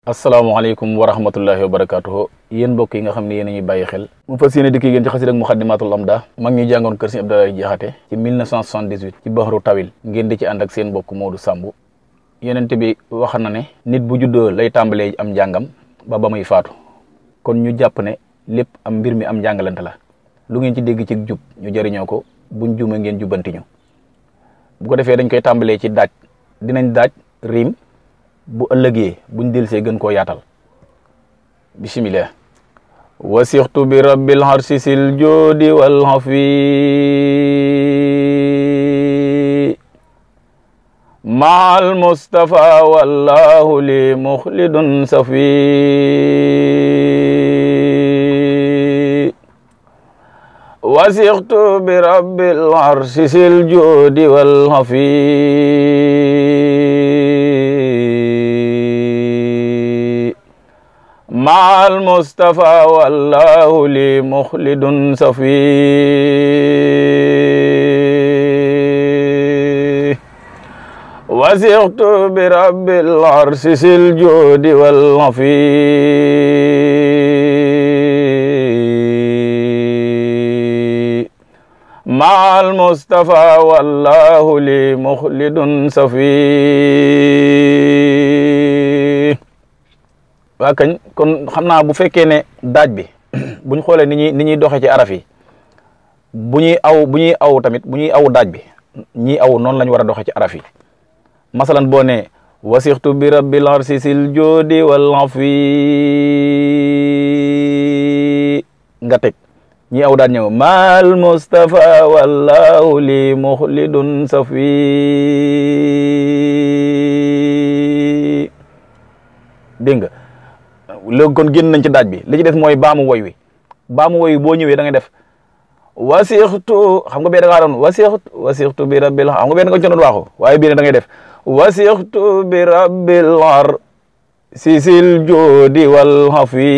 asalaamaaleykum wa rahmatullahi wa barakaatuhu yéen mbokk yi nga xam ne yéen a ñuy bàyyi xel mu fas yéene dikk yéen ci xasida ak Muxaddamatul Amdah mag ñi jàngoon kër Sëriñ Abdoulaye Jaxate ci 1978 ci Bahru Tawil ngeen di ci ànd ak seen mbokk Modou Samb Yonent bi wax na ne nit bu juddoo lay tàmbalee am njàngam ba muy faatu kon ñu jàpp ne lépp am mbir mi am njàngalante la lu ngeen ci dégg ci jub ñu jëriñoo ko buñ juuma ngeen jubbanti ñu bu ko defee dañ koy tàmbalee ci daaj dinañ daaj riim bu ëllëgee buñ delsee gën koo yaatal bismillah wasixtu bi rabbil arsi sil joodi wal hafi maal mustafa wallahu li muxlidun safi wasixtu bi rabbil arsi sil joodi wal hafi مع المصطفى والله لي مخلد صفي وثقت برب العرش ذي الجود والعفي مع المصطفى والله لي مخلد صفي waa kañ kon xam naa bu fekkee ne daaj bi bu ñu xoolee ni ñuy doxee ci araf yi bu ñuy aw tamit bu ñuy aw daaj bi ñii aw noonu la ñu war a doxee ci araf yi masalan boo ne wasixtu bi rabbil arsi sil joodi wal afi nga teg ñii aw daaj ñëw mal mustafa wallahu li muxlidun safi dégg nga léegi kon génn nañ ci daaj bi li ci des mooy baamu woy wi boo ñëwee da ngay def wasixtu xam nga bee da ngaa doon wasixtu bi rabbil xam nga bee da nga ci doon waaxu waaye bii ne da ngay def wasixtu bi rabbil ar sisil joodi wal hafi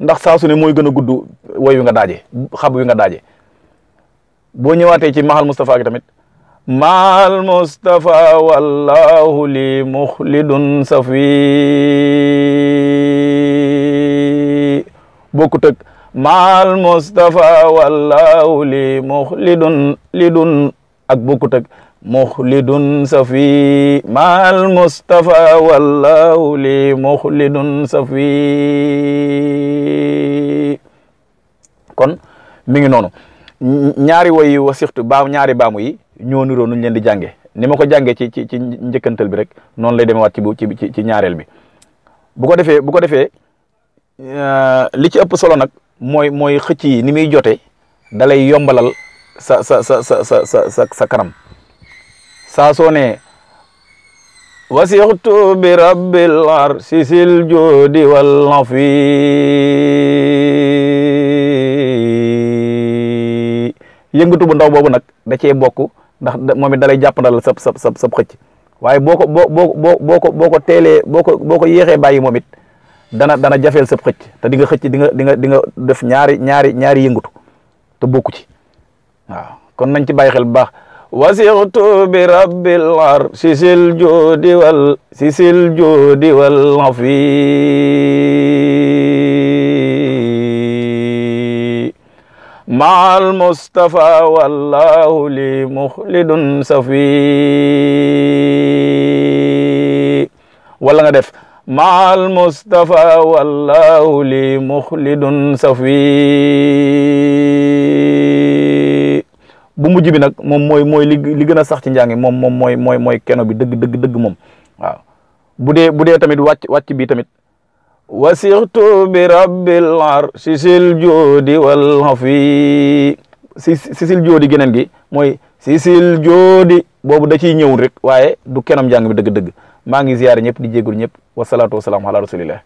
ndax saa su ne mooy gën a gudd woy wi nga daaje xab wi nga daaje boo ñëwaatee ci maxal Mustafa gi tamit maal mustafa wallahu li muxlidun safi bokkut ak maal mustafa wallahu li muxlidun lidun ak bokkut ak muxlidun safi maal mustafa wallahu li muxlidun safi kon mi ngi noonu ñaari woy yi wasixtu ñaari baamu yi ñoo niroo nuñ leen di jànge ni ma ko jàngee ci njëkkantal bi rek noonu lay demewaat ci ñaareel bi bu ko defee li ci ëpp solo nag mooy xëcc yi ni muy jote dalay yombalal sa kanam saa soo ne wasixtu bi rabbil arsi sil joodi wal afi yëngatu bu ndaw boobu nag da cee bokk ndax moom it dalay jàppandal sab xëcc waaye boo ko teelee boo ko yéexee bàyyi moom it dana jafeel sab xëcc te di nga xëcc di nga def ñaari yëngatu te bokku ci waaw kon nañ ci bàyyi xel bu baax wasixtu bi rabbil arsi sil joodi wal hafi maal mustafa wallahu li muxlidun safi wala nga def maal mustafa wallahu li muxlidun safi bu mujj bi nag moom mooy li gën a sax ci njàng moom mooy keno bi dëgg moom waaw bu dee tamit wàcc bi tamit wasixtu bi rabbil arsi sil joodi wal hafi sisil joodi geneen gi mooy sisil joodi boobu da ciy ñëwul rek waaye du kenam njàng bi dëgg maa ngi ziyaare ñëpp di jégalu ñëpp wasalaatu wasalaam ala rasulillah